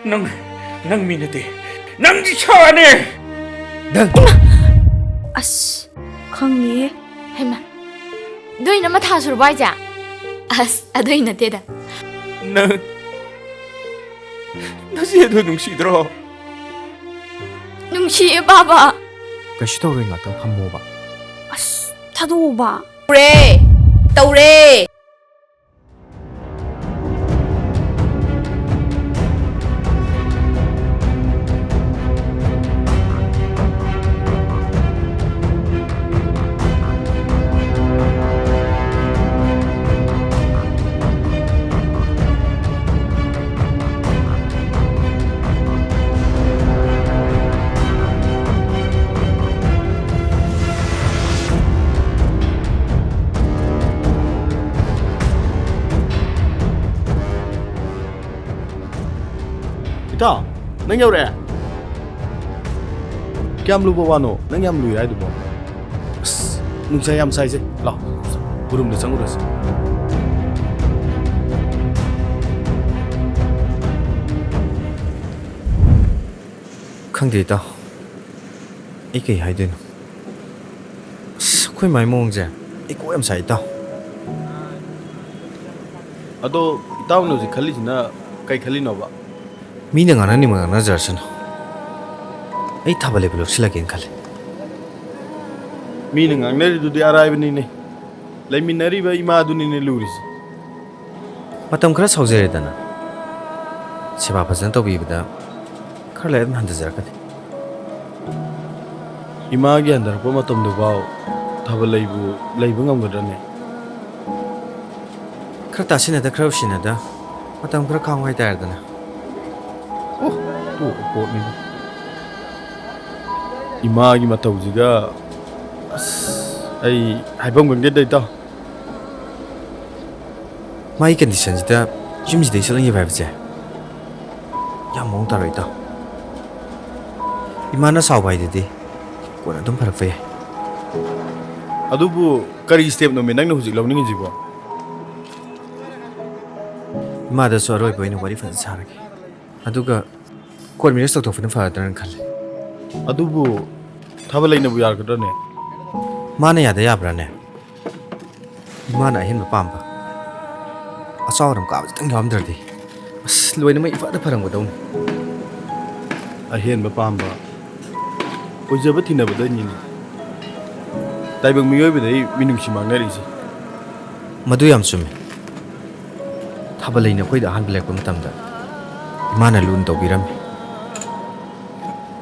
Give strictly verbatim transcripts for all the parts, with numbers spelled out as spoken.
ꯅꯪ, ꯅꯪ ꯃꯤ ꯅꯠꯇꯦ꯫ ꯅꯪꯗꯤ ꯁꯥꯅꯦ꯫ ꯅꯪ ꯑꯁ, ꯈꯪꯉꯦ꯫ ꯍꯩꯃꯥ, ꯑꯗꯨꯏꯅ ꯃꯊꯥ ꯁꯨꯔꯕ ꯍꯥꯏꯁꯦ? ꯑꯁ, ꯑꯗꯨꯏ ꯅꯠꯇꯦꯗ꯫ ꯅꯪ ꯅꯆꯦꯗꯣ ꯅꯨꯡꯁꯤꯗ꯭ꯔꯣ? ꯅꯨꯡꯁꯤꯌꯦ, ꯕꯥꯕꯥ꯫ ꯀꯩꯁꯨ ꯇꯧꯔꯣꯏ, ꯉꯥꯛꯇꯪ ꯐꯝꯃꯣꯕ꯫ ꯑꯁ, ꯊꯥꯗꯣꯛꯑꯣꯕ꯫ ꯇꯧꯔꯦ! ꯇꯧꯔꯦ! ꯏꯇꯥꯎ, ꯅꯪ ꯌꯧꯔꯛꯑꯦ? ꯀꯌꯥꯝ ꯂꯨꯕ ꯋꯥꯅꯣ ꯅꯪ ꯌꯥꯝ ꯂꯨꯏ ꯍꯥꯏꯗꯨꯕꯣ? ꯑꯁ, ꯅꯨꯡꯁꯥ ꯌꯥꯝ ꯁꯥꯏꯁꯦ꯫ ꯂꯥꯎ, ꯎꯔꯨꯝꯗ ꯆꯪꯉꯨꯔꯁꯤ꯫ ꯈꯪꯗꯦ, ꯏꯇꯥꯎ꯫ ꯑꯩ ꯀꯩ ꯍꯥꯏꯗꯣꯏꯅꯣ? ꯑꯁ, ꯑꯩꯈꯣꯏ ꯃꯥꯏ ꯃꯑꯣꯡꯁꯦ ꯑꯩ ꯀꯣꯛ ꯌꯥꯝ ꯁꯥꯏ, ꯏꯇꯥꯎ꯫ ꯑꯗꯣ ꯏꯇꯥꯎꯅ ꯍꯧꯖꯤꯛ ꯈꯜꯂꯤꯁꯤꯅ ꯀꯩ ꯈꯜꯂꯤꯅꯣꯕ? ꯃꯤꯅ ꯉꯥꯡꯅꯅꯤꯡꯕ ꯉꯥꯡꯅꯖꯔꯁꯅꯨ꯫ ꯑꯩ ꯊꯥꯕꯜ ꯂꯩꯕ ꯂꯧꯁꯤꯜꯂꯒꯦꯅ ꯈꯜꯂꯦ꯫ ꯃꯤꯅ ꯉꯥꯡꯅꯔꯤꯗꯨꯗꯤ ꯑꯔꯥꯏꯕꯅꯤꯅꯦ꯫ ꯂꯩꯃꯤꯟꯅꯔꯤꯕ ꯏꯃꯥꯗꯨꯅꯤꯅꯦ ꯂꯨꯔꯤꯁꯦ꯫ ꯃꯇꯝ ꯈꯔ ꯁꯥꯎꯖꯔꯦꯗꯅ, ꯁꯦꯕꯥ ꯐꯖꯅ ꯇꯧꯕꯤꯕꯗ ꯈꯔ ꯂꯩꯔ ꯑꯗꯨꯝ ꯍꯟꯊꯖꯔꯛꯀꯅꯤ꯫ ꯏꯃꯥꯒꯤ ꯍꯟꯊꯔꯛꯄ ꯃꯇꯝꯗꯨꯐꯥꯎ ꯊꯥꯕꯜ ꯂꯩꯕꯨ ꯂꯩꯕ ꯉꯝꯒꯗ꯭ꯔꯅꯦ? ꯈꯔ ꯇꯥꯁꯤꯟꯅꯗ, ꯈꯔ ꯎꯁꯤꯟꯅꯗ, ꯃꯇꯝ ꯈꯔ ꯈꯥꯡꯉꯨ ꯍꯥꯏꯇꯥꯔꯦꯗꯅ꯫ ꯑꯣ, ꯇꯣꯛꯄ ꯄꯣꯠꯅꯤꯗ꯫ ꯏꯃꯥꯒꯤ ꯃꯇꯧꯁꯤꯒ, ꯑꯁ, ꯑꯩ ꯍꯥꯏꯐꯝ ꯈꯪꯗꯦꯗ, ꯏꯇꯥꯎ꯫ ꯃꯥꯒꯤ ꯀꯟꯗꯤꯁꯟꯁꯤꯗ ꯌꯨꯝꯁꯤꯗꯩ ꯆꯠꯍꯟꯈꯤꯕ ꯍꯥꯏꯕꯁꯦ ꯌꯥꯝ ꯃꯑꯣꯡ ꯇꯥꯔꯣꯏ, ꯏꯇꯥꯎ꯫ ꯏꯃꯥꯅ ꯁꯥꯎꯕ ꯍꯥꯏꯗꯨꯗꯤ ꯀꯣꯟꯅ ꯑꯗꯨꯝ ꯐꯔꯛꯄ ꯌꯥꯏ꯫ ꯑꯗꯨꯕꯨ ꯀꯔꯤ ꯁ꯭ꯇꯦꯞꯅꯣꯃꯤ ꯅꯪꯅ ꯍꯧꯖꯤꯛ ꯂꯧꯅꯤꯡꯉꯤꯁꯤꯕꯣ? ꯏꯃꯥꯗꯁꯨ ꯑꯔꯣꯏꯕ ꯑꯣꯏꯅ ꯋꯥꯔꯤ ꯐꯖꯅ ꯁꯥꯔꯒꯦ꯫ ꯑꯗꯨꯒ ꯀꯣꯔꯠ ꯃꯦꯔꯦꯖ ꯇꯧꯊꯣꯛꯄꯅ ꯐꯔꯗ꯭ꯔꯥꯅ ꯈꯜꯂꯦ꯫ ꯑꯗꯨꯕꯨ ꯊꯥꯕꯂꯩꯅꯕꯨ ꯌꯥꯔꯒꯗ꯭ꯔꯅꯦ? ꯃꯥꯅ ꯌꯥꯗ ꯌꯥꯕ꯭ꯔꯥꯅꯦ? ꯏꯃꯥꯅ ꯑꯍꯦꯟꯕ ꯄꯥꯝꯕ, ꯑꯆꯥꯎ ꯑꯔꯝ ꯀꯥꯕ ꯈꯤꯇꯪ ꯌꯥꯎꯔꯝꯗ꯭ꯔꯗꯤ ꯑꯁ ꯂꯣꯏꯅꯃꯛ ꯏꯐꯗ ꯐꯔꯝꯒꯗꯧꯅꯤ꯫ ꯑꯍꯦꯟꯕ ꯄꯥꯝꯕ ꯑꯣꯏꯖꯕ ꯊꯤꯅꯕꯗꯩꯅꯤꯅꯦ ꯇꯥꯏꯕꯪ ꯃꯤꯑꯣꯏꯕꯗ ꯑꯩ ꯃꯤꯅꯨꯡꯁꯤ ꯃꯥꯡꯅꯔꯤꯁꯦ꯫ ꯃꯗꯨ ꯌꯥꯝ ꯆꯨꯝꯃꯤ꯫ ꯊꯥꯕꯂꯩꯅ ꯑꯩꯈꯣꯏꯗ ꯑꯍꯥꯟꯕ ꯂꯩꯔꯛꯄ ꯃꯇꯝꯗ ꯏꯃꯥꯅ ꯂꯨꯅ ꯇꯧꯕꯤꯔꯝꯃꯤ꯫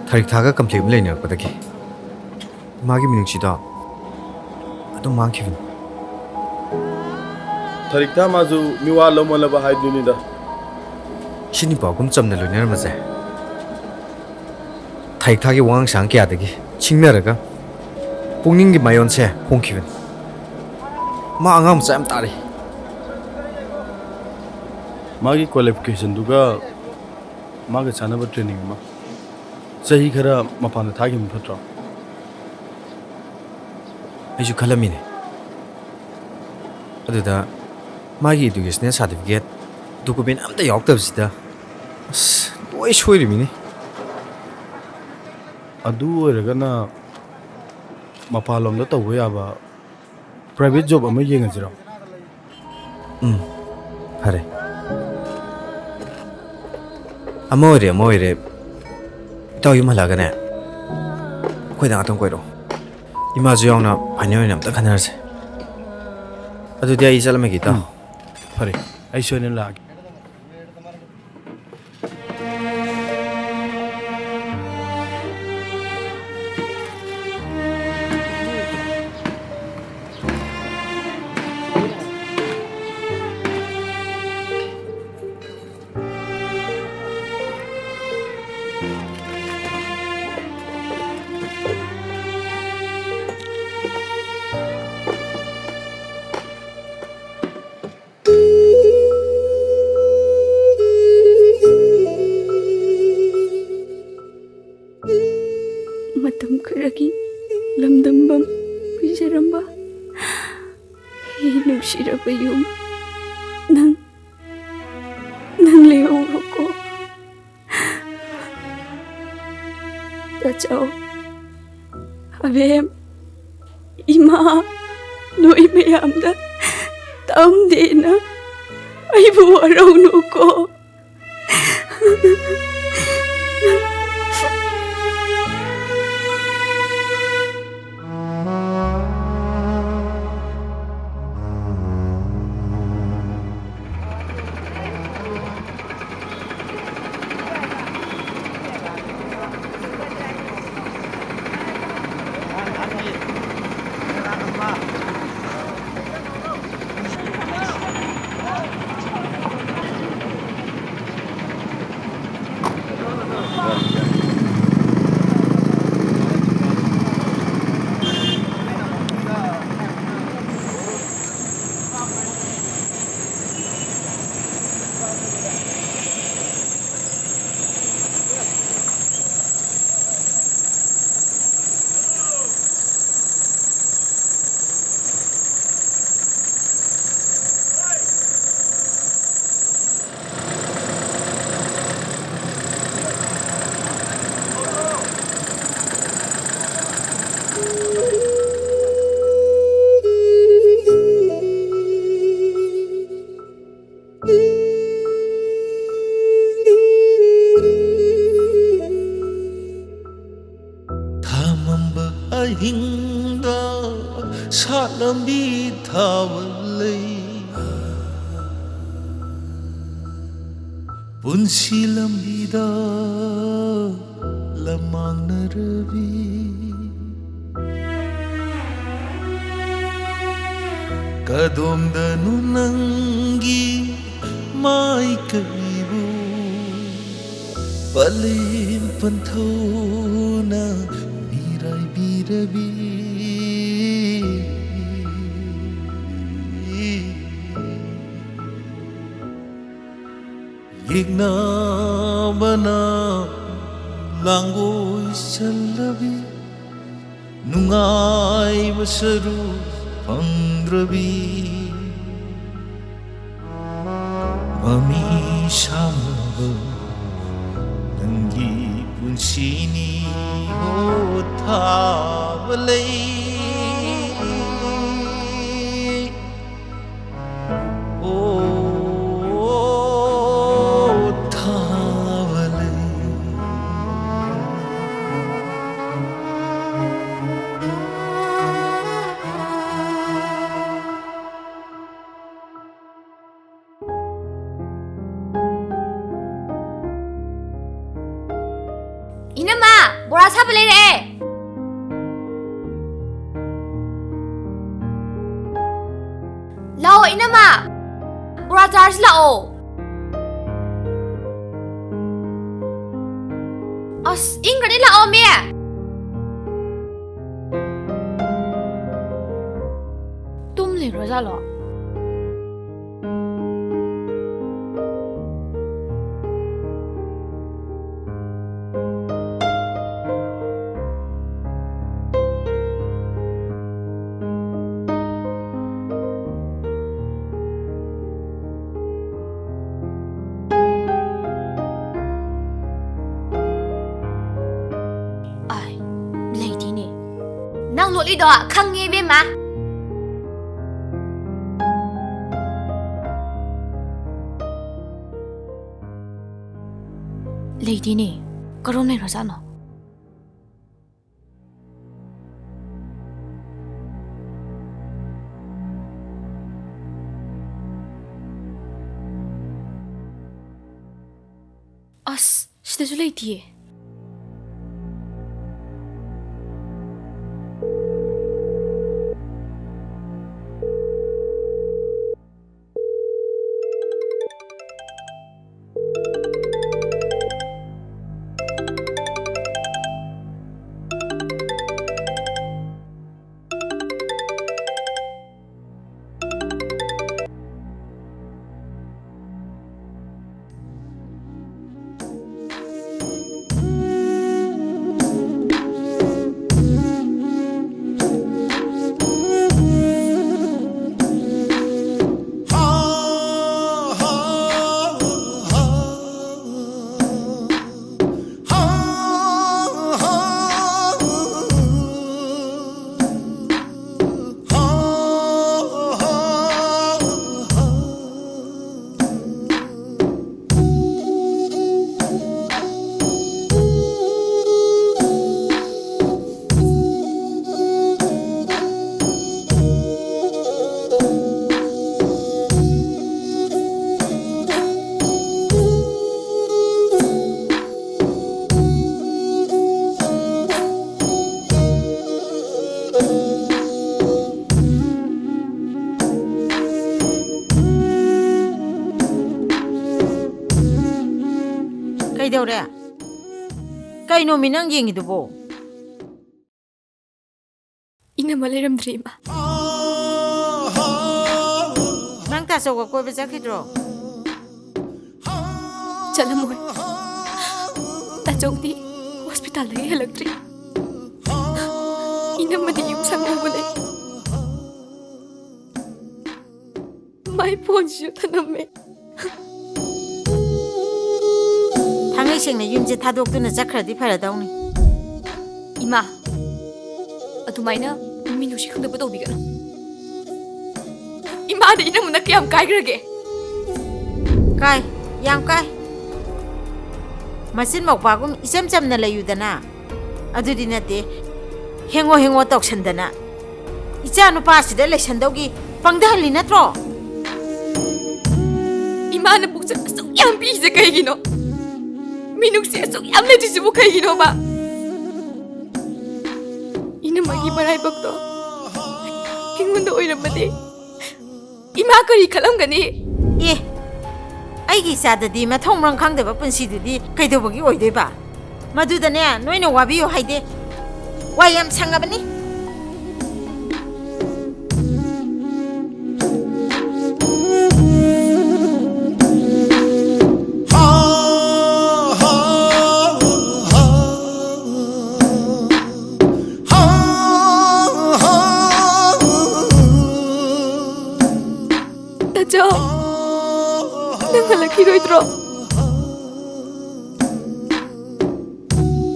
ꯊꯔꯤꯛ ꯊꯥꯒ ꯀꯝꯐ꯭ꯂꯤꯛ ꯑꯃ ꯂꯩꯅꯔꯛꯄꯗꯒꯤ ꯃꯥꯒꯤ ꯃꯤꯅꯨꯡꯁꯤꯗꯣ ꯑꯗꯨꯝ ꯃꯥꯡꯈꯤꯕꯅꯤ꯫ ꯊꯔꯤꯛ ꯊꯥ ꯃꯥꯁꯨ ꯃꯤꯋꯥ ꯂꯧꯃꯜꯂꯕ ꯍꯥꯏꯗꯨꯅꯤꯗ꯫ ꯏꯆꯤꯟ ꯏꯄꯥꯎꯒꯨꯝ ꯆꯝꯅ ꯂꯣꯏꯅꯔꯝꯕꯁꯦ ꯊꯔꯤꯛ ꯊꯥꯒꯤ ꯋꯥꯉꯥꯡ ꯁꯉꯥꯡ ꯀꯌꯥꯗꯒꯤ ꯁꯤꯡꯅꯔꯒ ꯄꯨꯛꯅꯤꯡꯒꯤ ꯃꯥꯏꯌꯣꯟꯁꯦ ꯍꯣꯡꯈꯤꯕꯅꯤ꯫ ꯃꯥ ꯑꯉꯥꯡ ꯃꯆꯥ ꯌꯥꯝ ꯇꯥꯔꯤ꯫ ꯃꯥꯒꯤ ꯀ꯭ꯋꯥꯂꯤꯐꯤꯀꯦꯁꯟꯗꯨꯒ ꯃꯥꯒ ꯆꯥꯟꯅꯕ ꯇ꯭ꯔꯦꯅꯤꯡ ꯑꯃ ꯆꯍꯤ ꯈꯔ ꯃꯄꯥꯟꯗ ꯊꯥꯈꯤꯕꯅ ꯐꯠꯇ꯭ꯔꯣ? ꯑꯩꯁꯨ ꯈꯜꯂꯝꯃꯤꯅꯦ꯫ ꯑꯗꯨꯗ ꯃꯥꯒꯤ ꯏꯗꯨꯀꯦꯁꯅꯦꯜ ꯁꯥꯔꯇꯤꯐꯤꯀꯦꯠ, ꯗꯣꯀꯨꯃꯦꯟ ꯑꯝꯇ ꯌꯥꯎꯔꯛꯇꯕꯁꯤꯗ ꯑꯁ ꯂꯣꯏ ꯁꯣꯏꯔꯤꯃꯤꯅꯦ꯫ ꯑꯗꯨ ꯑꯣꯏꯔꯒꯅ ꯃꯄꯥꯟꯂꯣꯝꯗ ꯇꯧꯕ ꯌꯥꯕ ꯄ꯭ꯔꯥꯏꯚꯦꯠ ꯖꯣꯕ ꯑꯃ ꯌꯦꯡꯉꯁꯤꯔꯣ? ꯎꯝ, ꯐꯔꯦ꯫ ꯑꯃ ꯑꯣꯏꯔꯦ, ꯑꯃ ꯑꯣꯏꯔꯦ꯫ ꯏꯇꯥꯎ ꯌꯨꯝ ꯍꯜꯂꯛꯑꯒꯅꯦ, ꯑꯩꯈꯣꯏꯗ ꯉꯥꯛꯇꯪ ꯀꯣꯏꯔꯛꯑꯣ꯫ ꯏꯃꯥꯁꯨ ꯌꯥꯎꯅ ꯐꯥꯏꯅꯦꯜ ꯑꯣꯏꯅ ꯑꯝꯇ ꯈꯟꯅꯔꯁꯦ꯫ ꯑꯗꯨꯗꯤ ꯑꯩ ꯆꯠꯂꯝꯃꯒꯦ, ꯏꯇꯥꯎ꯫ ꯎꯝ, ꯐꯔꯦ꯫ ꯑꯩ ꯁꯣꯏꯗꯅ ꯂꯥꯛꯑꯒꯦ꯫ ꯇꯥꯆꯧ, ꯑꯕꯦꯝ, ꯏꯃꯥ, ꯅꯣꯏ ꯃꯌꯥꯝꯗ ꯇꯝꯗꯦꯅ ꯑꯩꯕꯨ ꯋꯥꯔꯧꯅꯨꯀꯣ꯫ ꯊꯥꯃꯝꯕ ꯑꯍꯤꯡꯗ ꯁꯥꯠꯂꯝꯕꯤ ꯊꯥꯕꯜ ꯂꯩ꯫ ꯄꯨꯟꯁꯤ ꯂꯝꯕꯤꯗ ꯂꯝꯃꯥꯡꯅꯔꯕꯤ꯫ ꯀꯗꯣꯝꯗꯅꯣ ꯅꯪꯒꯤ ꯃꯥꯏꯀꯩꯕꯨ ꯄꯂꯦꯝ ꯄꯟꯊꯧꯅ ꯃꯤꯔꯥꯏꯕꯤꯔꯕꯤ꯫ ꯌꯦꯛꯅꯕꯅ ꯂꯥꯡꯒꯣꯏ ꯆꯜꯂꯕꯤ꯫ ꯅꯨꯡꯉꯥꯏꯕ ꯁꯔꯨꯛ ꯐꯪꯗ꯭ꯔꯕꯤ꯫ ꯃꯃꯤ ꯁꯥꯝꯂꯕ ꯅꯪꯒꯤ ꯄꯨꯟꯁꯤꯅꯤ꯫ ꯄꯣꯊꯥꯕ ꯂꯩ꯫ ꯑꯣ, ꯊꯥꯕ ꯂꯩ꯫ ꯏꯅꯝꯃ, ꯕꯣꯔꯥ ꯁꯥꯕ ꯂꯩꯔꯛꯑꯦ꯫ ꯂꯥꯛꯑꯣ ꯏꯅꯝꯃ, ꯕꯣꯔꯥ ꯆꯥꯔꯁꯤ ꯂꯥꯛꯑꯣ꯫ ꯑꯁ, ꯏꯪꯈ꯭ꯔꯅꯤ, ꯂꯥꯛꯑꯣ ꯃꯤ꯫ ꯇꯨꯝ ꯂꯩꯈ꯭ꯔꯖꯥꯠꯂꯣ? ꯑꯥꯏ, ꯂꯩꯇꯦꯅꯦ꯫ ꯅꯪ ꯂꯣꯠꯂꯤꯗꯣ ꯈꯪꯉꯦ, ꯏꯕꯦꯝꯃ꯫ ꯂꯩꯇꯦꯅꯦ꯫ ꯀꯔꯣꯝ ꯂꯩꯈ꯭ꯔꯖꯥꯠꯅꯣ? ꯑꯁ, ꯁꯤꯗꯁꯨ ꯂꯩꯇꯤꯌꯦ꯫ ꯀꯩꯗꯧꯔꯦ? ꯀꯩꯅꯣꯃꯤ ꯅꯪ ꯌꯦꯡꯉꯤꯗꯨꯕꯣ? ꯏꯅꯝꯃ ꯂꯩꯔꯝꯗ꯭ꯔꯦ, ꯏꯃꯥ꯫ ꯅꯪ ꯇꯥꯆꯧꯒ ꯀꯣꯏꯕ ꯆꯠꯈꯤꯗ꯭ꯔꯣ? ꯆꯠꯂꯝꯃꯣꯏ꯫ ꯇꯥꯆꯧꯗꯤ ꯍꯣꯁꯄꯤꯇꯥꯜꯗꯒꯤ ꯍꯜꯂꯛꯇ꯭ꯔꯤ꯫ ꯏꯅꯝꯃꯗꯤ ꯌꯨꯝ ꯁꯪꯍꯧꯕꯅꯦ꯫ ꯃꯥꯏ ꯐꯣꯟꯁꯤꯁꯨ ꯊꯅꯝꯃꯦ꯫ ꯊꯥꯡꯉꯩ ꯁꯦꯡꯅ ꯌꯨꯝꯁꯦ ꯊꯥꯗꯣꯛꯇꯨꯅ ꯆꯠꯈ꯭ꯔꯗꯤ ꯐꯔꯗꯧꯅꯤ꯫ ꯏꯃꯥ, ꯑꯗꯨꯃꯥꯏꯅ ꯃꯤꯅꯨꯡꯁꯤ ꯈꯪꯗꯕ ꯇꯧꯕꯤꯒꯅꯨ꯫ ꯏꯃꯥꯗ ꯏꯅꯝꯃꯅ ꯀꯌꯥꯝ ꯀꯥꯏꯈ꯭ꯔꯒꯦ? ꯀꯥꯏ, ꯌꯥꯝ ꯀꯥꯏ꯫ ꯃꯆꯤꯟ ꯃꯧꯄꯥꯒꯨꯝ ꯏꯆꯝ ꯆꯝꯅ ꯂꯩꯌꯨꯗꯅ꯫ ꯑꯗꯨꯗꯤ ꯅꯠꯇꯦ, ꯍꯦꯡꯉꯣ ꯍꯦꯡꯉꯣ ꯇꯧꯁꯟꯗꯅ ꯏꯆꯥ ꯅꯨꯄꯥꯁꯤꯗ ꯂꯩꯁꯟꯗꯧꯒꯤ ꯄꯪꯊꯍꯜꯂꯤ ꯅꯠꯇ꯭ꯔꯣ? ꯏꯃꯥꯅ ꯄꯨꯛꯆꯦꯜ ꯑꯁꯨꯛ ꯌꯥꯝ ꯄꯤꯁꯦ ꯀꯩꯒꯤꯅꯣ? ꯃꯤꯅꯨꯡꯁꯤ ꯑꯁꯨꯛ ꯌꯥꯝ ꯂꯩꯇ꯭ꯔꯤꯁꯤꯕꯨ ꯀꯩꯒꯤꯅꯣꯕ? ꯏꯅꯝꯃꯒꯤ ꯃꯔꯥꯏꯕꯛꯇꯣ ꯑꯩꯉꯣꯟꯗ ꯑꯣꯏꯔꯝꯃꯗꯤ ꯏꯃꯥ ꯀꯔꯤ ꯈꯜꯂꯝꯒꯅꯤ? ꯑꯦ, ꯑꯩꯒꯤ ꯏꯆꯥꯗꯗꯤ ꯃꯊꯣꯡ ꯃꯔꯝ ꯈꯪꯗꯕ ꯄꯨꯟꯁꯤꯗꯨꯗꯤ ꯀꯩꯗꯧꯕꯒꯤ ꯑꯣꯏꯗꯣꯏꯕ? ꯃꯗꯨꯗꯅꯦ, ꯅꯣꯏꯅ ꯋꯥꯕꯤꯌꯨ ꯍꯥꯏꯗꯦ꯫ ꯋꯥ ꯌꯥꯝ ꯁꯪꯉꯕꯅꯤ꯫ ꯇꯥꯆꯧ, ꯅꯪ ꯍꯜꯂꯛꯈꯤꯔꯣꯏꯗ꯭ꯔꯣ?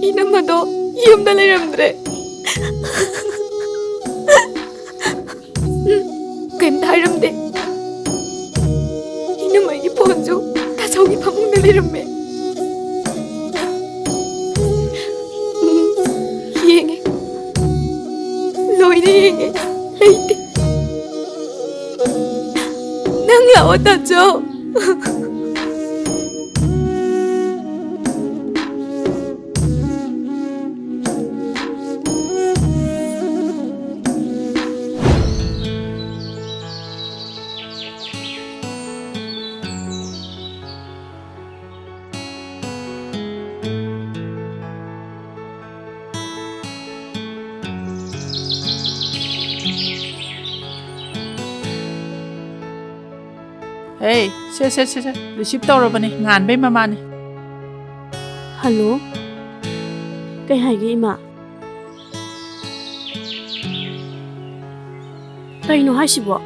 ꯏꯅꯝꯃꯗꯣ ꯌꯨꯝꯗ ꯂꯩꯔꯝꯗ꯭ꯔꯦ꯫ ꯎꯝ, ꯀꯩꯝꯇ ꯍꯥꯏꯔꯝꯗꯦ꯫ ꯏꯅꯝꯃꯒꯤ ꯐꯣꯟꯁꯨ ꯇꯥꯆꯧꯒꯤ ꯐꯃꯨꯡꯗ ꯂꯩꯔꯝꯃꯦ꯫ ꯎꯝ, ꯌꯦꯡꯉꯦ꯫ ꯂꯣꯏꯅ ꯌꯦꯡꯉꯦ꯫ ꯂꯩꯇꯦ꯫ ꯅꯪ ꯂꯥꯛꯑꯣ, ꯇꯥꯆꯧ꯫ ꯍꯦ, ꯁꯦ, ꯁꯦ, ꯁꯦ, ꯁꯦ, receive ꯇꯧꯔꯕꯅꯤ, ꯉꯥꯟꯕꯩ ꯃꯃꯥꯅꯤ꯫ ꯍꯜꯂꯣ? ꯀꯩ ꯍꯥꯏꯒꯦ, ꯏꯃꯥ? ꯀꯩꯅꯣ ꯍꯥꯏꯁꯤꯕꯣ?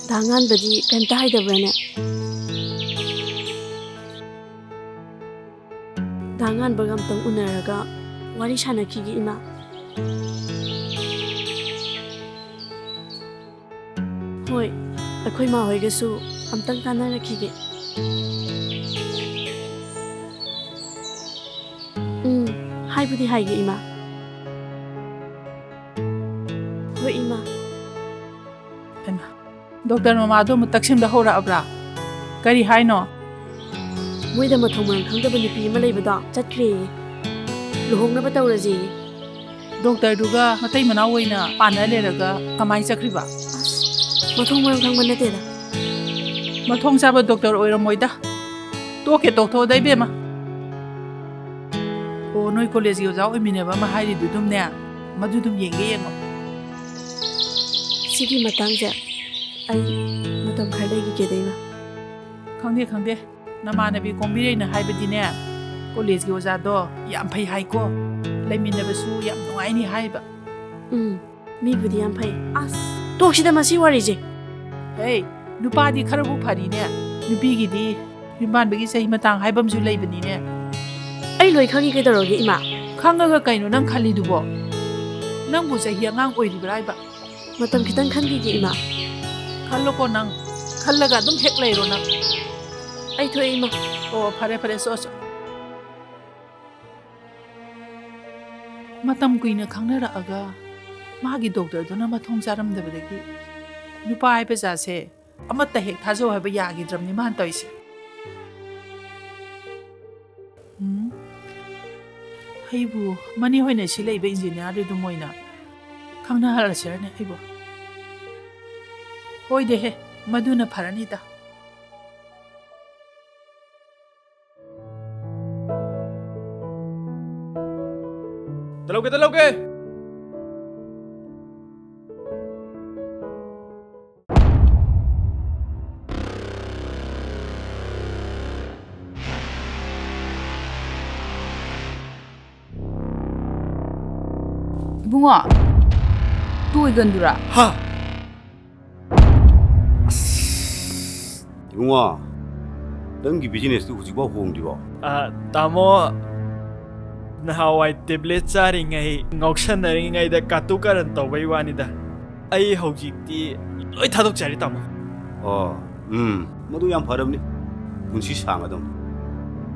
ꯗꯥ ꯉꯥꯟꯕꯗꯤ ꯀꯩꯝꯇ ꯍꯥꯏꯗꯕ꯭ꯔꯥꯅꯦ? ꯗꯥ ꯉꯥꯟꯕꯒ ꯑꯝꯇꯪ ꯎꯅꯔꯒ ꯋꯥꯔꯤ ꯁꯥꯟꯅꯈꯤꯒꯦ, ꯏꯃꯥ꯫ ꯍꯣꯏ, ꯑꯩꯈꯣꯏ ꯃꯥ ꯍꯣꯏꯒꯁꯨ ꯑꯝꯇꯪ ꯇꯥꯟꯅꯔꯛꯈꯤꯒꯦ꯫ ꯎꯝ, ꯍꯥꯏꯕꯨꯗꯤ ꯍꯥꯏꯒꯦ, ꯏꯃꯥ꯫ ꯍꯣꯏ, ꯏꯃꯥ꯫ ꯍꯩꯃꯥ, ꯗꯣꯛꯇꯔ ꯃꯃꯥꯗꯣ ꯑꯃꯨꯛ ꯇꯛꯁꯤꯟꯕ ꯍꯧꯔꯛꯑꯕ꯭ꯔꯥ? ꯀꯔꯤ ꯍꯥꯏꯅꯣ? ꯃꯣꯏꯗ ꯃꯊꯣꯡ ꯃꯔꯝ ꯈꯪꯗꯕ ꯅꯨꯄꯤ ꯑꯃ ꯂꯩꯕꯗꯣ ꯆꯠꯈ꯭ꯔꯦꯌꯦ꯫ ꯂꯨꯍꯣꯡꯅꯕ ꯇꯧꯔꯁꯦꯌꯦ꯫ ꯗꯣꯛꯇꯔꯗꯨꯒ ꯃꯇꯩ ꯃꯅꯥꯎ ꯑꯣꯏꯅ ꯄꯥꯟꯅ ꯂꯩꯔꯒ ꯀꯃꯥꯏ ꯆꯠꯈ꯭ꯔꯤꯕ? ꯑꯁ, ꯃꯊꯣꯡ ꯃꯔꯝ ꯈꯪꯕ ꯅꯠꯇꯦꯗ꯫ ꯃꯊꯣꯡ ꯆꯥꯕ ꯗꯣꯛꯇꯔ ꯑꯣꯏꯔꯝꯃꯣꯏꯗ꯫ ꯇꯣꯛꯀꯦ ꯇꯣꯛꯊꯣꯛꯑꯣꯗ, ꯏꯕꯦꯝꯃ꯫ ꯑꯣ, ꯅꯣꯏ ꯀꯣꯂꯦꯖꯀꯤ ꯑꯣꯖꯥ ꯑꯣꯏꯃꯤꯟꯅꯕ ꯑꯃ ꯍꯥꯏꯔꯤꯗꯨ ꯑꯗꯨꯝꯅꯦ, ꯃꯗꯨ ꯑꯗꯨꯝ ꯌꯦꯡꯒꯦ ꯌꯦꯡꯉꯣ꯫ ꯁꯤꯒꯤ ꯃꯇꯥꯡꯁꯦ ꯑꯩ ꯃꯇꯝ ꯈꯔ ꯂꯩꯈꯤꯒꯦꯗ, ꯏꯃꯥ꯫ ꯈꯪꯗꯦ, ꯈꯪꯗꯦ꯫ ꯅꯃꯥꯟꯅꯕꯤ ꯀꯣꯝꯕꯤꯔꯩꯅ ꯍꯥꯏꯕꯗꯤꯅꯦ, ꯀꯣꯂꯦꯖꯀꯤ ꯑꯣꯖꯥꯗꯣ ꯌꯥꯝ ꯐꯩ ꯍꯥꯏꯀꯣ, ꯂꯩꯃꯤꯟꯅꯕꯁꯨ ꯌꯥꯝ ꯅꯨꯡꯉꯥꯏꯅꯤ ꯍꯥꯏꯕ꯫ ꯎꯝ, ꯃꯤꯕꯨꯗꯤ ꯌꯥꯝ ꯐꯩ꯫ ꯑꯁ, ꯇꯣꯛꯁꯤꯗ ꯃꯁꯤ ꯋꯥꯔꯤꯁꯦ꯫ ꯍꯦ, ꯅꯨꯄꯥꯗꯤ ꯈꯔꯕꯨ ꯐꯔꯤꯅꯦ, ꯅꯨꯄꯤꯒꯤꯗꯤ ꯌꯨꯝ ꯄꯥꯟꯕꯒꯤ ꯆꯍꯤ ꯃꯇꯥꯡ ꯍꯥꯏꯕ ꯑꯃꯁꯨ ꯂꯩꯕꯅꯤꯅꯦ꯫ ꯑꯩ ꯂꯣꯏ ꯈꯪꯉꯤ, ꯀꯩꯗꯧꯔꯒꯦ, ꯏꯃꯥ? ꯈꯪꯉꯒ ꯀꯩꯅꯣ ꯅꯪ ꯈꯜꯂꯤꯗꯨꯕꯣ? ꯅꯪꯕꯨ ꯆꯍꯤ ꯑꯉꯥꯡ ꯑꯣꯏꯔꯤꯕ꯭ꯔꯥ ꯍꯥꯏꯕ? ꯃꯇꯝ ꯈꯤꯇꯪ ꯈꯟꯈꯤꯒꯦ, ꯏꯃꯥ꯫ ꯈꯜꯂꯣꯀꯣ ꯅꯪ, ꯈꯜꯂꯒ ꯑꯗꯨꯝ ꯍꯦꯛ ꯂꯩꯔꯣ ꯅꯪ꯫ ꯑꯩ ꯊꯣꯛꯑꯦ, ꯏꯃꯥ꯫ ꯑꯣ, ꯐꯔꯦ, ꯐꯔꯦ, ꯆꯣ, ꯆꯣ꯫ ꯃꯇꯝ ꯀꯨꯏꯅ ꯈꯪꯅꯔꯛꯑꯒ ꯃꯥꯒꯤ ꯗꯣꯛꯇꯔꯗꯨꯅ ꯃꯊꯣꯡ ꯆꯥꯔꯝꯗꯕꯗꯒꯤ ꯅꯨꯄꯥ ꯍꯥꯏꯕ ꯖꯥꯠꯁꯦ ꯑꯃꯠꯇ ꯍꯦꯛ ꯊꯥꯖꯧ ꯍꯥꯏꯕ ꯌꯥꯈꯤꯗ꯭ꯔꯕꯅꯤ ꯃꯥꯅ ꯇꯧꯔꯤꯁꯦ꯫ ꯎꯝ, ꯑꯩꯕꯨ ꯃꯅꯦ ꯍꯣꯏꯅ ꯁꯤ ꯂꯩꯕ ꯏꯟꯖꯤꯅꯤꯌꯥꯔꯗꯨ ꯑꯗꯨꯝ ꯑꯣꯏꯅ ꯈꯪꯅꯍꯜꯂꯁꯤꯔꯅꯦ ꯑꯩꯕꯨ? ꯍꯣꯏꯗꯦꯍꯦ, ꯃꯗꯨꯅ ꯐꯔꯅꯤꯗ꯫ ꯇꯂꯧꯒꯦ, ꯇꯂꯧꯒꯦ꯫ ꯏꯕꯨꯡꯉꯣ, ꯇꯣꯏꯒꯟꯗꯨꯔꯥ? ꯍꯥ? ꯑꯁ, ꯏꯕꯨꯡꯉꯣ, ꯅꯪꯒꯤ ꯕꯤꯖꯤꯅꯦꯁꯇꯨ ꯍꯧꯖꯤꯛꯐꯥꯎ ꯍꯣꯡꯗ꯭ꯔꯤꯕꯣ? ꯑ, ꯇꯥꯃꯣ, ꯅꯍꯥꯟꯋꯥꯏ ꯇꯦꯕ꯭ꯂꯦꯠ ꯆꯥꯔꯤꯉꯩ ꯉꯥꯎꯁꯟꯅꯔꯤꯉꯩꯗ ꯀꯥꯇꯨ ꯀꯥꯔꯟ ꯇꯧꯕꯩ ꯋꯥꯅꯤꯗ꯫ ꯑꯩ ꯍꯧꯖꯤꯛꯇꯤ ꯂꯣꯏ ꯊꯥꯗꯣꯛꯆꯔꯦ, ꯇꯥꯃꯣ꯫ ꯑꯣ, ꯎꯝ, ꯃꯗꯨ ꯌꯥꯝ ꯐꯔꯕꯅꯤ꯫ ꯄꯨꯟꯁꯤ ꯁꯥꯡꯒꯗꯧꯅꯤ꯫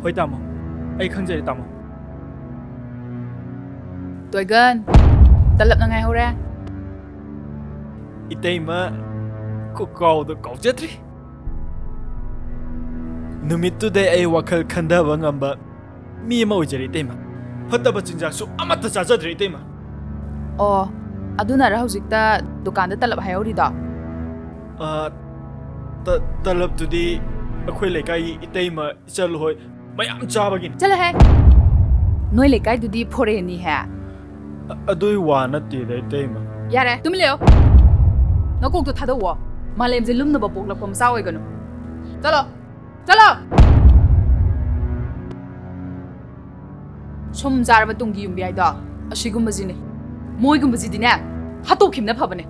ꯍꯣꯏ, ꯇꯥꯃꯣ, ꯑꯩ ꯈꯪꯖꯔꯦ, ꯇꯥꯃꯣ꯫ ꯇꯣꯏꯒꯟ, ꯇꯂꯞꯅ ꯉꯥꯏꯍꯧꯔꯦ꯫ ꯏꯇꯩꯃ, ꯀꯥꯎꯗ ꯀꯥꯎꯖꯗ꯭ꯔꯤ꯫ ꯅꯨꯃꯤꯠꯇꯨꯗꯩ ꯑꯩ ꯋꯥꯈꯜ ꯈꯟꯊꯕ ꯉꯝꯕ ꯃꯤ ꯑꯃ ꯑꯣꯏꯖꯔꯦ, ꯏꯇꯩꯃ꯫ ꯐꯠꯇꯕ ꯆꯤꯟꯖꯥꯛꯁꯨ ꯑꯃꯠꯇ ꯆꯥꯖꯗ꯭ꯔꯦ, ꯏꯇꯩꯃ꯫ ꯑꯣ, ꯑꯗꯨꯅꯔ ꯍꯧꯖꯤꯛꯇ ꯗꯨꯀꯥꯟꯗ ꯇꯂꯞ ꯍꯥꯏꯍꯧꯔꯤꯗꯣ? ꯑ, ꯇ- ꯇꯂꯞꯇꯨꯗꯤ ꯑꯩꯈꯣꯏ ꯂꯩꯀꯥꯏꯒꯤ ꯏꯇꯩꯃ, ꯏꯆꯜ ꯍꯣꯏ ꯃꯌꯥꯝ ꯆꯥꯕꯒꯤꯅꯤ꯫ ꯆꯠꯂꯣꯍꯦ, ꯅꯣꯏ ꯂꯩꯀꯥꯏꯗꯨꯗꯤ ꯐꯣꯔꯦꯟꯅꯤꯍꯦ꯫ ꯑ- ꯑꯗꯨꯏ ꯋꯥ ꯅꯠꯇꯦꯗ, ꯏꯇꯩꯃ꯫ ꯌꯥꯔꯦ, ꯇꯨꯃꯤꯟ ꯂꯩꯌꯣ꯫ ꯅꯀꯣꯛꯇꯣ ꯊꯥꯗꯧꯋꯣ꯫ ꯃꯥꯂꯦꯝꯁꯦ ꯂꯨꯝꯅꯕ ꯄꯣꯛꯂꯛꯄ ꯃꯆꯥ ꯑꯣꯏꯒꯅꯨ꯫ ꯆꯠꯂꯣ, ꯆꯠꯂꯣ꯫ ꯁꯨꯝ ꯆꯥꯔꯕ ꯇꯨꯡꯒꯤ ꯌꯨꯝꯕꯤ ꯍꯥꯏꯗꯣ ꯑꯁꯤꯒꯨꯝꯕꯁꯤꯅꯤ꯫ ꯃꯣꯏꯒꯨꯝꯕꯁꯤꯗꯤꯅꯦ, ꯍꯥꯠꯇꯣꯛꯈꯤꯕꯅ ꯐꯕꯅꯦ꯫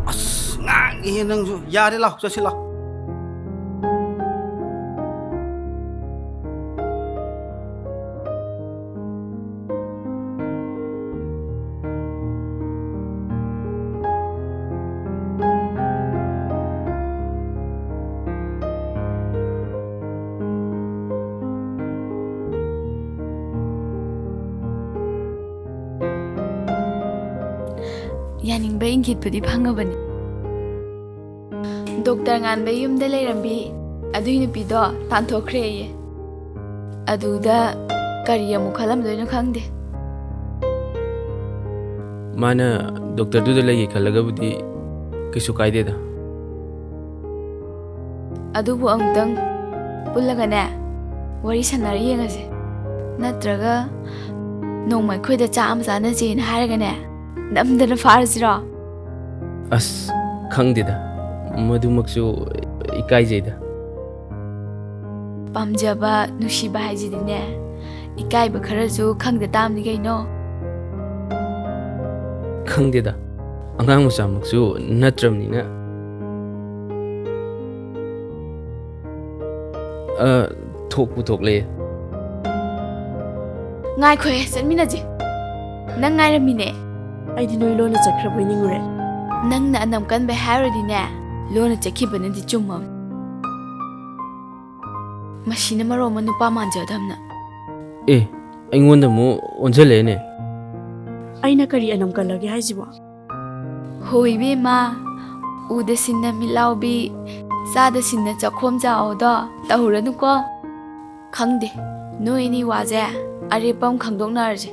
ꯑꯁ, ꯉꯥꯡꯉꯤꯍꯦ ꯅꯪꯁꯨ꯫ ꯌꯥꯔꯦ, ꯂꯥꯎ, ꯆꯠꯁꯤ ꯂꯥꯎ꯫ ꯌꯥꯅꯤꯡꯕ ꯏꯪꯒꯤꯠꯄꯨꯗꯤ ꯐꯪꯉꯕꯅꯤ꯫ ꯗꯣꯛꯇꯔ ꯉꯥꯟꯕꯩ ꯌꯨꯝꯗ ꯂꯩꯔꯝꯕꯤ ꯑꯗꯨꯏ ꯅꯨꯄꯤꯗꯣ ꯇꯥꯟꯊꯣꯛꯈ꯭ꯔꯦꯌꯦ꯫ ꯑꯗꯨꯗ ꯀꯔꯤ ꯑꯃꯨꯛ ꯈꯜꯂꯝꯗꯣꯏꯅꯣ ꯈꯪꯗꯦ꯫ ꯃꯥꯅ ꯗꯣꯛꯇꯔꯗꯨꯗ ꯂꯩꯒꯦ ꯈꯜꯂꯒꯕꯨꯗꯤ ꯀꯩꯁꯨ ꯀꯥꯏꯗꯦꯗ꯫ ꯑꯗꯨꯕꯨ ꯑꯃꯨꯛꯇꯪ ꯄꯨꯜꯂꯒꯅꯦ, ꯋꯥꯔꯤ ꯁꯥꯟꯅꯔ ꯌꯦꯡꯉꯁꯦ꯫ ꯅꯠꯇ꯭ꯔꯒ ꯅꯣꯡꯃ ꯑꯩꯈꯣꯏꯗ ꯆꯥꯛ ꯑꯃ ꯆꯥꯅꯁꯦꯅ ꯍꯥꯏꯔꯒꯅꯦ, ꯅꯝꯗꯅ ꯐꯥꯔꯁꯤꯔꯣ? ꯑꯁ, ꯈꯪꯗꯦꯗ, ꯃꯗꯨꯃꯛꯁꯨ ꯏꯀꯥꯏꯖꯩꯗ꯫ ꯄꯥꯝꯖꯕ, ꯅꯨꯡꯁꯤꯕ ꯍꯥꯏꯁꯤꯗꯤꯅꯦ, ꯏꯀꯥꯏꯕ ꯈꯔꯁꯨ ꯈꯪꯗ ꯇꯥꯕꯅꯤ ꯀꯩꯅꯣ꯫ ꯈꯪꯗꯦꯗ, ꯑꯉꯥꯡ ꯃꯆꯥꯃꯛꯁꯨ ꯅꯠꯇ꯭ꯔꯕꯅꯤꯅ꯫ ꯑ, ꯊꯣꯛꯄꯨ ꯊꯣꯛꯂꯦ꯫ ꯉꯥꯏꯈꯣꯍꯦ, ꯆꯠꯃꯤꯟꯅꯁꯦ꯫ ꯅꯪ ꯉꯥꯏꯔꯝꯃꯤꯅꯦ꯫ ꯑꯩꯗꯤ ꯅꯣꯏ ꯂꯣꯟꯅ ꯆꯠꯈ꯭ꯔꯕꯣꯏ ꯅꯤꯡꯉꯨꯔꯦ꯫ ꯅꯪꯅ ꯑꯅꯝ ꯀꯟꯕꯩ ꯍꯥꯏꯔꯨꯔꯗꯤꯅꯦ, ꯂꯣꯟꯅ ꯆꯠꯈꯤꯕꯅꯗꯤ ꯆꯨꯝꯃꯕꯅꯤ꯫ ꯃꯁꯤꯅ ꯃꯔꯣꯟ ꯑꯃ ꯅꯨꯄꯥ ꯃꯥꯟꯖꯗꯕꯅ꯫ ꯑꯦ, ꯑꯩꯉꯣꯟꯗ ꯑꯃꯨꯛ ꯑꯣꯟꯁꯤꯜꯂꯛꯑꯦꯅꯦ꯫ ꯑꯩꯅ ꯀꯔꯤ ꯑꯅꯝ ꯀꯜꯂꯒꯦ ꯍꯥꯏꯁꯤꯕꯣ? ꯍꯣ ꯏꯕꯦꯝꯃ, ꯎꯗ ꯁꯤꯟꯅ ꯃꯤꯠꯂꯥꯎꯕꯤ, ꯆꯥꯗ ꯁꯤꯟꯅ ꯆꯥꯛꯈꯣꯝ ꯆꯥꯎꯗꯣ ꯇꯧꯔꯅꯨꯀꯣ꯫ ꯈꯪꯗꯦ, ꯅꯣꯏ ꯑꯅꯤ ꯋꯥꯁꯦ ꯑꯔꯦꯞꯄ ꯑꯃ ꯈꯪꯗꯣꯛꯅꯔꯁꯦ꯫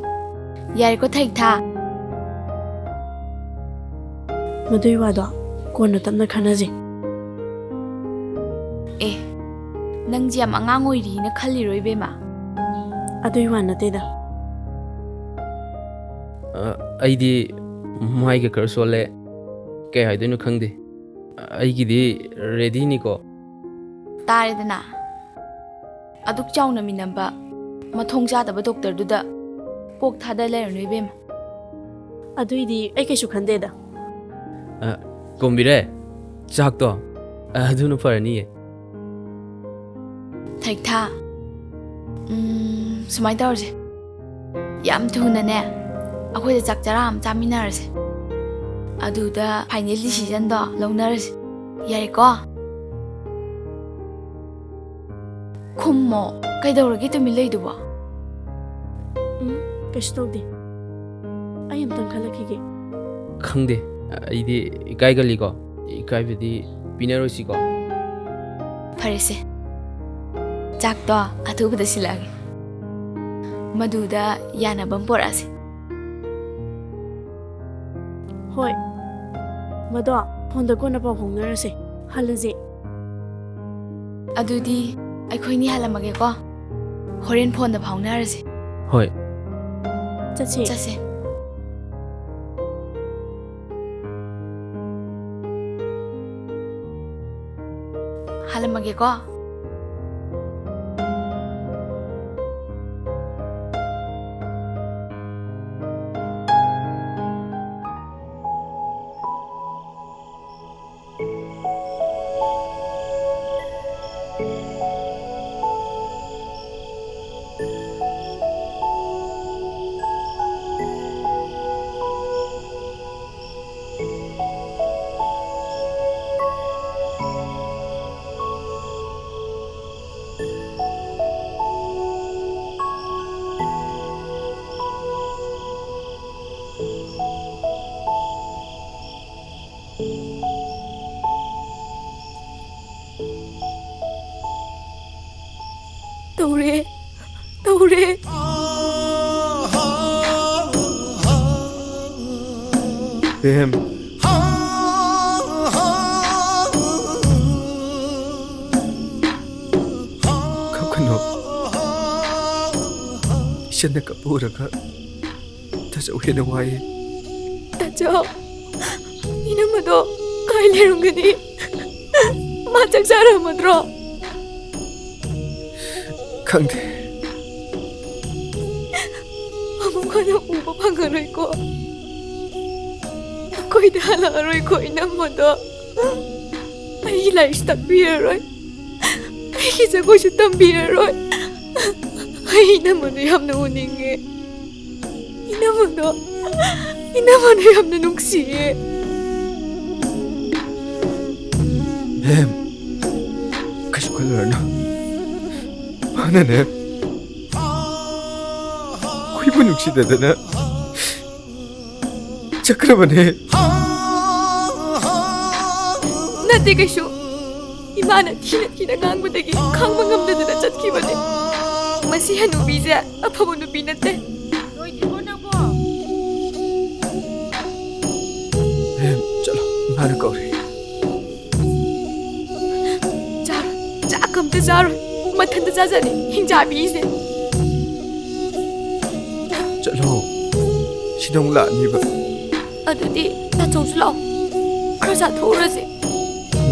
ꯌꯥꯔꯦꯀꯣ ꯊꯩꯊꯥ? ꯃꯗꯨꯏ ꯋꯥꯗꯣ ꯀꯣꯟꯅ ꯇꯞꯅ ꯈꯟꯅꯁꯦ꯫ ꯑꯦ, ꯅꯪꯁꯦ ꯌꯥꯝ ꯑꯉꯥꯡ ꯑꯣꯏꯔꯤꯅ ꯈꯜꯂꯤꯔꯣ ꯏꯕꯦꯝꯃ? ꯑꯗꯨꯏ ꯋꯥ ꯅꯠꯇꯦꯗ꯫ ꯑ, ꯑꯩꯗꯤ ꯃꯥꯏꯒ ꯈꯔ ꯁꯣꯜꯂꯦ, ꯀꯩ ꯍꯥꯏꯗꯣꯏꯅꯣ ꯈꯪꯗꯦ꯫ ꯑꯩꯒꯤꯗꯤ ꯔꯦꯗꯤꯅꯤꯀꯣ꯫ ꯇꯥꯔꯦꯗꯅ, ꯑꯗꯨꯛ ꯆꯥꯎꯅ ꯃꯤꯅꯝꯕ ꯃꯊꯣꯡ ꯆꯥꯗꯕ ꯗꯣꯛꯇꯔꯗꯨꯗ ꯀꯣꯛ ꯊꯥꯗ ꯂꯩꯔꯅꯨ ꯏꯕꯦꯝꯃ꯫ ꯑꯗꯨꯏꯗꯤ ꯑꯩ ꯀꯩꯁꯨ ꯈꯟꯗꯦꯗ꯫ ꯑ, ꯀꯣꯝꯕꯤꯔꯦ, ꯆꯥꯛꯇꯣ, ꯑ, ꯑꯗꯨꯅ ꯐꯔꯅꯤꯌꯦ꯫ ꯊꯩꯊꯥ, ꯎꯝ, ꯁꯨꯃꯥꯏꯅ ꯇꯧꯔꯁꯦ, ꯌꯥꯝ ꯊꯨꯅꯅꯦ ꯑꯩꯈꯣꯏꯗ ꯆꯥꯛ ꯆꯔꯥ ꯑꯃ ꯆꯥꯃꯤꯟꯅꯔꯁꯦ, ꯑꯗꯨꯗ ꯐꯥꯏꯅꯦꯜ ꯗꯤꯁꯤꯖꯟꯗꯣ ꯂꯧꯅꯔꯁꯦ꯫ ꯌꯥꯔꯦꯀꯣ? ꯈꯨꯝꯃꯣ, ꯀꯩꯗꯧꯔꯒꯦ ꯇꯨꯃꯤꯟ ꯂꯩꯗꯨꯕꯣ? ꯎꯝ, ꯀꯩꯁꯨ ꯇꯧꯗꯦ꯫ ꯑꯩ ꯑꯝꯇꯪ ꯈꯜꯂꯛꯈꯤꯒꯦ꯫ ꯈꯪꯗꯦ, ꯑꯩꯗꯤ ꯏꯀꯥꯏꯒꯜꯂꯤꯀꯣ꯫ ꯏꯀꯥꯏꯕꯗꯤ ꯄꯤꯅꯔꯣꯏꯁꯤꯀꯣ꯫ ꯐꯔꯦꯁꯦ, ꯆꯥꯛꯇꯣ ꯑꯊꯨꯕꯗ ꯁꯤꯜꯂꯛꯑꯒꯦ, ꯃꯗꯨꯗ ꯌꯥꯅꯕ ꯑꯃ ꯄꯣꯔꯛꯑꯁꯦ꯫ ꯍꯣꯏ, ꯃꯗꯣ ꯐꯣꯟꯗ ꯀꯣꯟꯅ ꯄꯥꯎ ꯐꯥꯎꯅꯔꯁꯦ꯫ ꯍꯜꯂꯁꯦ꯫ ꯑꯗꯨꯗꯤ ꯑꯩꯈꯣꯏꯅꯤ ꯍꯜꯂꯝꯃꯒꯦꯀꯣ꯫ ꯍꯣꯔꯦꯟ ꯐꯣꯟꯗ ꯐꯥꯎꯅꯔꯁꯦ꯫ ꯍꯣꯏ꯫ ꯆꯠꯁꯦ꯫ ꯆꯠꯁꯦ꯫ ꯍꯜꯂꯝꯃꯒꯦꯀꯣ꯫ ꯇꯧꯔꯦ, ꯇꯧꯔꯦ꯫ ꯕꯦꯝ꯫ ꯀꯞꯀꯅꯨ꯫ ꯏꯆꯟꯅ ꯀꯞꯄ ꯎꯔꯒ ꯇꯥꯆꯧ ꯍꯦꯟꯅ ꯋꯥꯏꯌꯦ꯫ ꯇꯥꯆꯧ, ꯏꯅꯝꯃꯗꯣ ꯀꯥꯏ ꯂꯩꯔꯝꯒꯅꯤ? ꯃꯥ ꯆꯥꯛ ꯆꯥꯔꯝꯃꯗ꯭ꯔꯣ? ꯈꯪꯗꯦ꯫ ꯑꯃꯨꯛ ꯍꯟꯅ ꯎꯕ ꯐꯪꯉꯔꯣꯏꯀꯣ꯫ ꯑꯩꯈꯣꯏꯗ ꯍꯜꯂꯛꯑꯔꯣꯏꯀꯣ ꯏꯅꯝꯃꯗꯣ꯫ ꯑꯩꯒꯤ ꯂꯥꯏꯔꯤꯛꯁꯨ ꯇꯥꯛꯄꯤꯔꯔꯣꯏ꯫ ꯑꯩꯒꯤ ꯖꯒꯣꯏꯁꯨ ꯇꯝꯕꯤꯔꯔꯣꯏ꯫ ꯑꯩ ꯏꯅꯝꯃꯗꯣ ꯌꯥꯝꯅ ꯎꯅꯤꯡꯉꯦ꯫ ꯏꯅꯝꯃꯗꯣ, ꯏꯅꯝꯃꯗꯣ ꯌꯥꯝꯅ ꯅꯨꯡꯁꯤꯌꯦ꯫ ꯕꯦꯝ, ꯀꯩꯁꯨ ꯈꯜꯂꯨꯔꯅꯨ꯫ ꯃꯥꯅꯅꯦ, ꯑꯩꯈꯣꯏꯕꯨ ꯅꯨꯡꯁꯤꯗꯗꯅ ꯆꯠꯈ꯭ꯔꯕꯅꯦ꯫ ꯅꯠꯇꯦ ꯀꯩꯁꯨ꯫ ꯏꯃꯥꯅ ꯊꯤꯅ ꯊꯤꯅ ꯉꯥꯡꯕꯗꯒꯤ ꯈꯥꯡꯕ ꯉꯝꯗꯗꯅ ꯆꯠꯈꯤꯕꯅꯦ꯫ ꯃꯁꯤ ꯍꯅꯨꯕꯤꯁꯦ ꯑꯐꯕ ꯅꯨꯄꯤ ꯅꯠꯇꯦ꯫ ꯂꯣꯏꯗ꯭ꯔꯤꯕꯣ ꯅꯪꯕꯣ? ꯕꯦꯝ, ꯆꯠꯂꯣ, ꯏꯃꯥꯅ ꯀꯧꯔꯦ꯫ ꯆꯥꯔꯣꯏ, ꯆꯥꯛ ꯑꯝꯇ ꯆꯥꯔꯣꯏ꯫ ꯃꯊꯟꯇ ꯆꯥꯖꯅꯤ ꯍꯤꯡꯆꯥꯕꯤꯁꯦ꯫ ꯆꯠꯂꯣ, ꯁꯤꯗ ꯑꯃꯨꯛ ꯂꯥꯛꯑꯅꯤꯕ꯫ ꯑꯗꯨꯗꯤ ꯇꯥꯆꯧꯁꯨ ꯂꯥꯛꯑꯣ, ꯈꯔ ꯆꯥꯊꯣꯛꯎꯔꯁꯦ꯫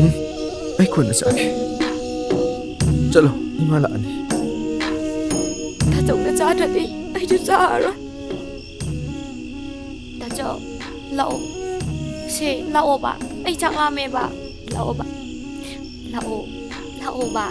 ꯎꯝ, ꯑꯩ ꯀꯣꯟꯅ ꯆꯥꯒꯦ꯫ ꯆꯠꯂꯣ, ꯏꯃꯥ ꯂꯥꯛꯑꯅꯤ꯫ ꯇꯥꯆꯧꯅ ꯆꯥꯗ꯭ꯔꯗꯤ ꯑꯩꯁꯨ ꯆꯥꯔꯔꯣꯏ꯫ ꯇꯥꯆꯧ, ꯂꯥꯛꯑꯣ꯫ ꯁꯦ, ꯂꯥꯛꯑꯣꯕ꯫ ꯑꯩ ꯆꯥꯛ ꯂꯥꯝꯃꯦꯕ꯫ ꯂꯥꯛꯑꯣꯕ꯫ ꯂꯥꯛꯑꯣ꯫ ꯂꯥꯛꯑꯣꯕ꯫